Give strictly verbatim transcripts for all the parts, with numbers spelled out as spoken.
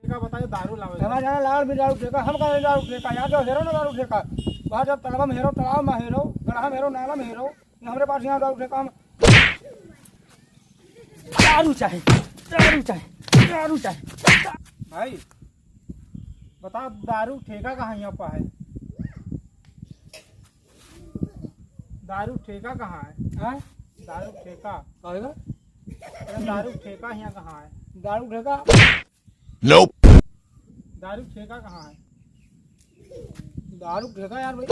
का बताइए, दारू लावे। हमारे यहाँ लाड़ भी दारू ठेका, हम का दारू ठेका, यहाँ तो हेरो ना दारू ठेका। वहाँ जब तालाब में हेरो, तालाब में हेरो, गढ़ा में हेरो, नाला में हेरो, हमरे पास यहाँ दारू ठेका, हम दारू चाहे, दारू चाहे, दारू चाहे। भाई, बता, दारू ठेका कहाँ यहाँ पर है? दारू ठेका कहाँ है? हाँ? दारू ठेका। का होगा? अरे, दारू ठेका यहाँ कहाँ है? दारू ठेका? Nope। दारू ठेका कहाँ है? दारू ठेका यार भाई।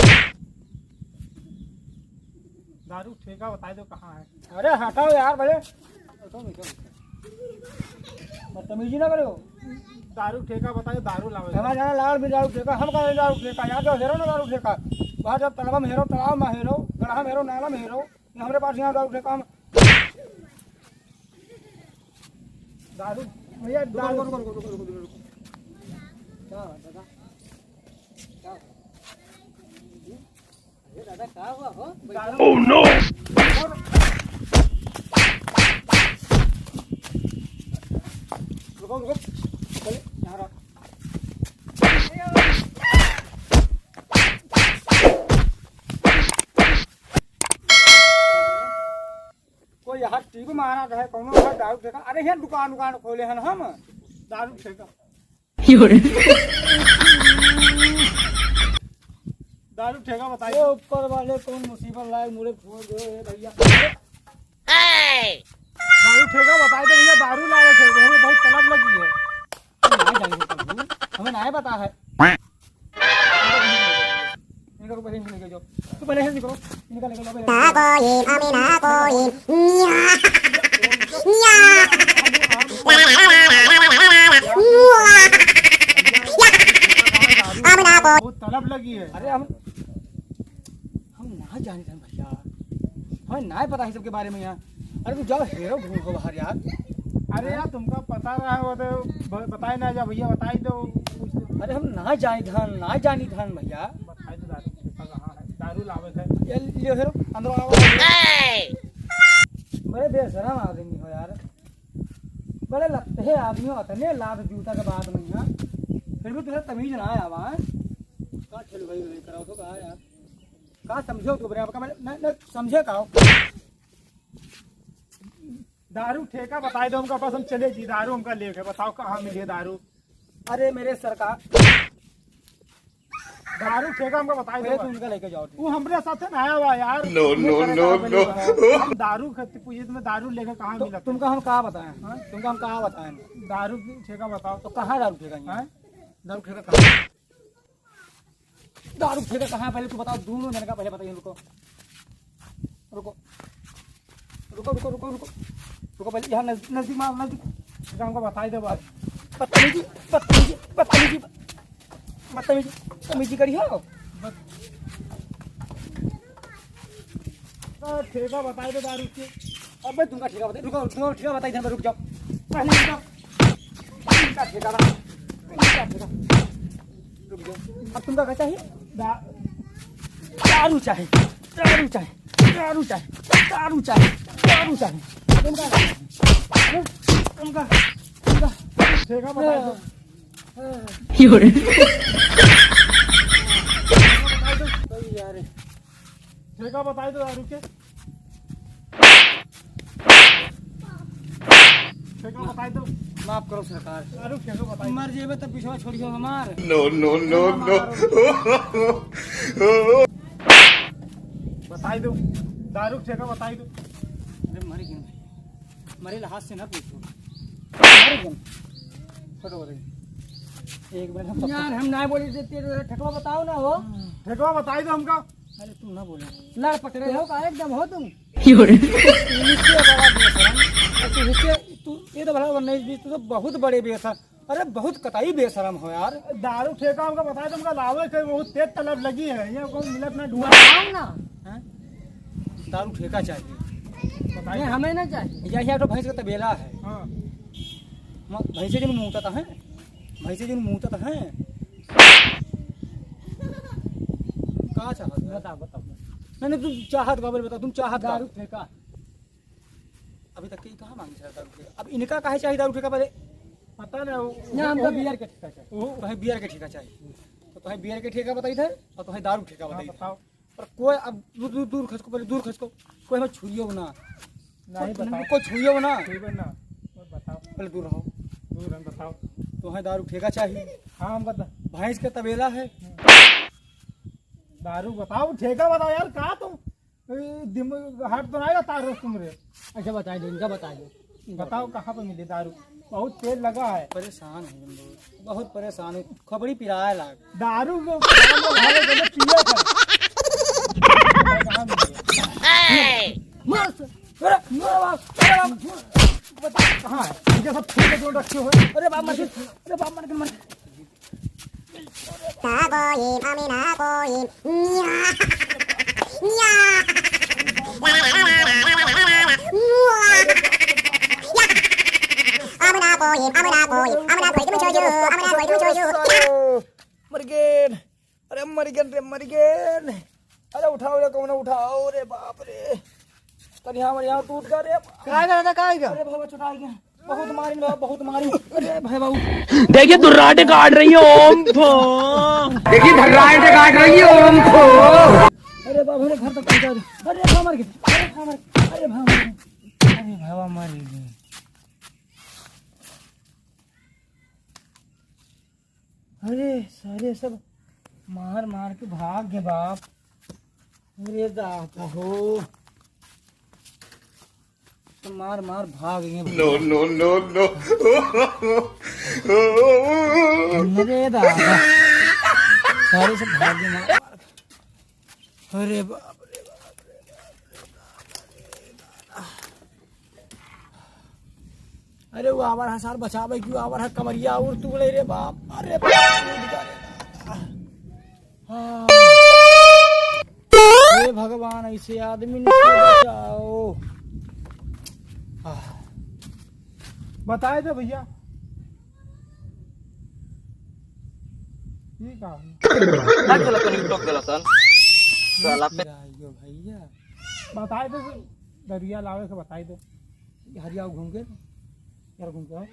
दारू ठेका बताई दो कहाँ है? अरे हटाओ यार भले। बदतमीजी ना करो। दारू ठेका बताई दो, दारू लावे। हमारे यहाँ लाड़ भी दारू ठेका, हम का दारू ठेका, यहाँ तो हेरो ना दारू ठेका। वहाँ जब तालाब में हेरो, तालाब में हेरो, गढ़ा में हेरो, नाला में हेरो, हमरे पास यहाँ दारू ठेका, हम दारू, भैया, रुको, दारू। रुको, रुको, रुको, रुको, रुको, रुको। क्या हुआ दादा? क्या हुआ? अरे दादा, क्या हुआ हो? दारू। Oh no! रुको, रुको। चलिए, यहाँ रहो। कोई यहाँ टीवी मारा रहे, कौनो यहाँ दारू ठेका। अरे, यहाँ दुकान, दुकान खोले हैं हम, दारू ठेका। दारू ठेका बताइए। ये ऊपर वाले कौन मुसीबत लाए, मुझे फोन दो, ए भैया। दारू ठेका बताई दो भैया, दारू लावे थे, हमें बहुत तलब लगी है। हमें ना जाने दो, हमें ना पता है। इनका को पहले से निकल जाओ। तू पहले से निकलो। इनका निकल जाओ पहले। ना कोई, हमें ना कोई। न्या। न्या। अब ना कोई। बहुत तलब लगी है। अरे हम, हम ना जानी था भैया। हमें ना पता है सबके बारे में यहाँ। अरे तू जाओ हेरो ढूंढो बाहर यार। अरे यार, तुमका पता रहा हो तो ब-, बताए ना जा भैया, बताई दो। अरे हम ना जानी धन, ना जानी धन भैया। बताई दो दारू ठेका कहाँ है? दारू लावे थे। ये लियो हेरो, अंदर आओ। बड़े बेशरम आदमी हो यार, बड़े लत्ते आदमी हो, अतने लात जूता के बाद में यहाँ, फिर भी तुझे तमीज ना आया वहाँ। का खेल भाई, भाई कराओ तो कहा यार, का समझो तू बड़े आपका, मैंने न, न समझे का हो? दारू ठेका बताई दो हमका, बस हम चले जी, दारू हमका लेके बताओ कहाँ मिले दारू। अरे मेरे सरकार। दारू ठेका हमका बताई दो। पहले तुम उनका लेके जाओ। वो हमरे साथे ना आया हुआ यार। No, no, no, no। हम दारू खातिर पूछे, तुम्हें दारू लेके कहाँ तो मिला? तुमका हम का बताएं? हाँ? तुमका हम का बताएं? दारू की ठेका बताओ। तो कहाँ दारू ठेका है? हाँ? दारू ठेका कहाँ? दारू ठेका कहाँ है? पहले तू बताओ, दोनों जन का पहले बताइए, रुको। रुको। रुको, रुको, रुको, रुको। रुको, पहले यहाँ नज-, नजदीक मार, नजदीक। अच्छा, हमको बताई दे बात। बदतमीजी, बदतमीजी, बदतमीजी, बदतमीजी, बदतमीजी करी हो। बस। आ, ठेका बताई दे दारू के। अबे तुमका ठेका बताई, रुको, रुको, ठेका बताई, इधर रुक जाओ। पहले रुको। तुमका ठेका बता, तुमका ठेका। रुक जाओ। अब तुमका क्या चाहिए? दा-, दारू चाहे, दारू चाहे, दारू चाहे, दारू चाहे, दारू चाहे। तुमका, तुमका, तुमका। ठेका बताई दो। योरे। सही यार। ठेका बताई दो दारू के। ठेका बताई दो। माफ करो सरकार। दारू ठेका बताई दो। मर जेबे तो पिछवा छोड़ियो हमार। No, no, no, no। बताई दो। दारू ठेका बताई दो। अरे मर गए भाई। मरे ला हाथ से ना पूछो। मर गए। फोटो बताइए। एक मिनट हम यार, हम ना बोले थे, तेरे ठेकवा बताओ ना हो। ठेकवा बताई दो हमका। अरे तुम ना बोलो, लड़ पट रहे हो का एकदम हो तुम? योरे। तू इससे बड़ा बेशरम, तू इससे, तू ये तो भला नहीं, तू तो बहुत बड़े बेशरम, अरे बहुत कतई बेशरम हो यार। दारू ठेका हमका बताए, तुमका लावे के बहुत तेज तलब लगी है, ये को मिलत ना ढूंढा। बताओ ना। हैं? दारू ठेका चाहिए। बताइए। नहीं, हमें ना चाहिए। यही तो भैंस का तबेला है। हाँ। म-, भैंसे जो मूतत है, भैंसे जो मूतत है। का चाहत है? बताओ, बताओ। नहीं, नहीं, तुम चाहत का बोले बताओ, तुम चाहत का? दारू ठेका। अभी तक के कहाँ मांगे सर दारू ठेका? अब इनका काहे चाहिए दारू ठेका पहले? पता ना, वो, यहाँ हमका वो, बियर के ठेका चाहिए। वो, तोहे बियर के ठेका चाहिए, तो तोहे बियर के ठेका बताई थे और तोहे दारू के ठेका हाँ, बताई थे। बताओ। पर कोई अब दूर, दूर, दूर खसको, पहले दूर खसको, कोई हमें छुइयो ना। नहीं, कोई, बताओ। कोई छुइयो ना। छुइबे ना। और बताओ। पहले दूर रहो। दूर हम बताओ। तोहे दारू के ठेका चाहिए। हाँ, हम बता। भैंस के तबेला है। दारू बताओ, ठेका बताओ यार, का तुम ए, दिम-, हाथ तो नहीं रहता रोज तुम रे। अच्छा, बताई दो, इनका बताई दो। बताओ, कहाँ पे मिले दारू? बहुत तेल लगा है। परेशान है हम लोग, बहुत परेशान है, खोपड़ी पिराए लाग। दारू के दारू में भागे तो पिए थे। कहाँ मिले? मार से। अरे, मार बाप, अरे बाप। बता, कहाँ है? ये सब फूल के जोड़ रखे हो। अरे बाप, मर गए। अरे बाप, मर गए, मर गए। मर गेन। अरे मर गेन रे, मर गेन। अरे उठाओ रे, कौन उठाओ रे, बाप रे। तनी हमर यहाँ टूट गया रे। का गया था, का गया? अरे बाबा, चोट आ गया। बहुत मारी बाबा, बहुत मारी। अरे भाई बाबू। देखिए, दुर्राटे काट रही है, ओम फो। देखिए, धर्राटे काट रही है, ओम फो। अरे बाबा, मेरे घर तक पहुंचा दे। अरे बाबा, मर गए। अरे बाबा, मर गए। अरे बाबा, मर गए। अरे बाबा, मर गए। अरे सारे सब मार मार के भाग गए बाप। अरे दादा हो, तो मार मार भाग गए। No, no, no, no। अरे दादा, सारे सब भाग गए मार मार के। अरे बाप रे, बाप रे, बाप रे, बाप रे। अरे वो आवर है सार, बचावे क्यों आवर है, कमरिया और तू बोले रे बाप। अरे बाप रे, हाँ। हे भगवान, ऐसे आदमी ने क्यों बचाओ। आह। बताए दे भैया। ठीक है। ना चला तनी टोक देला सन। साला पे। आइयो भैया। बताए दे, दरिया लावे के बताए दे। हरियाव घूम के, यार घूम के आओ।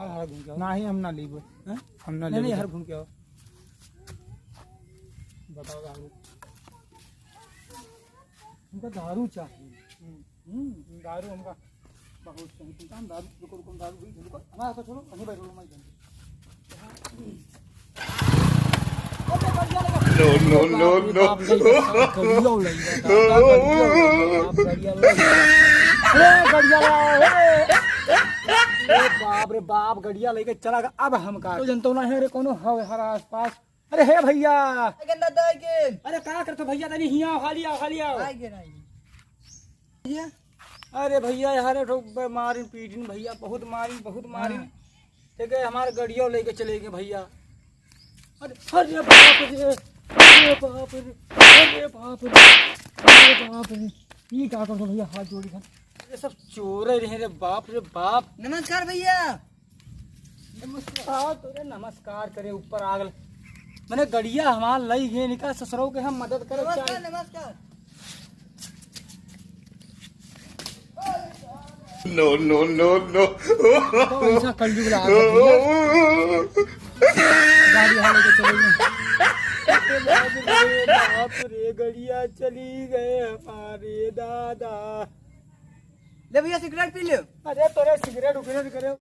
आ, हर घूम के आओ। नाही, हम ना लेबो। हैं? हम ना नहीं, नहीं, लेबो। हर घूम के आओ। बताओ, दारू। हमका दारू चाहिए। हम्म। हम्म, दारू हमका बहुत सही। तुम काम दारू, रुको, रुको, दारू भी, रुको। हमारा हाथ छोड़ो, वहीं बैठो, वहीं बैठो। No, no, no, no। बाप रे, बाप, गड़िया लइका, दादा, गड़िया लइका, बाप, गड़िया लइका। ए, गड़िया ला, ए, ए, ए, ए, बाप रे बाप, गड़िया लइके चला गया। अब हम का तो जनतो ना है रे, कोनो हवे हर आसपास। अरे हे भैया। अरे गंदा दाई के। अरे का करतो भैया, तनी हियाँ आओ, हाली आओ, हाली आओ। आइ गे, आइ गे। भैया। अरे भैया, यार, एक ठो ब-, मारिन पीटिन भैया, बहुत मारिन, बहुत मारिन। हाँ। ठीक है, हमारे गड़िया लेके चले गए भैया। अरे, अरे बाप रे, अरे बाप रे, अरे बाप रे, अरे बाप रे। ये का करतो भैया, हाथ जोड़ी था। ये सब चोर रहे रे बाप रे बाप। नमस्कार भैया। नमस्कार, तोरे नमस्कार करे ऊपर आगल। मने गड़िया हमार लई गए निका ससुरौ के हम मदद करे नमस्कार, चाहे। नमस्कार। No, no, no, no। तो ऐसा कलयुग ला आ गया भैया। गाड़ी यहाँ लेके चले गए। अरे बाप रे, गड़िया चली गए हमारे दादा। ले भैया, सिगरेट पी ले। अरे तोरे सिगरेट उगरेट करे,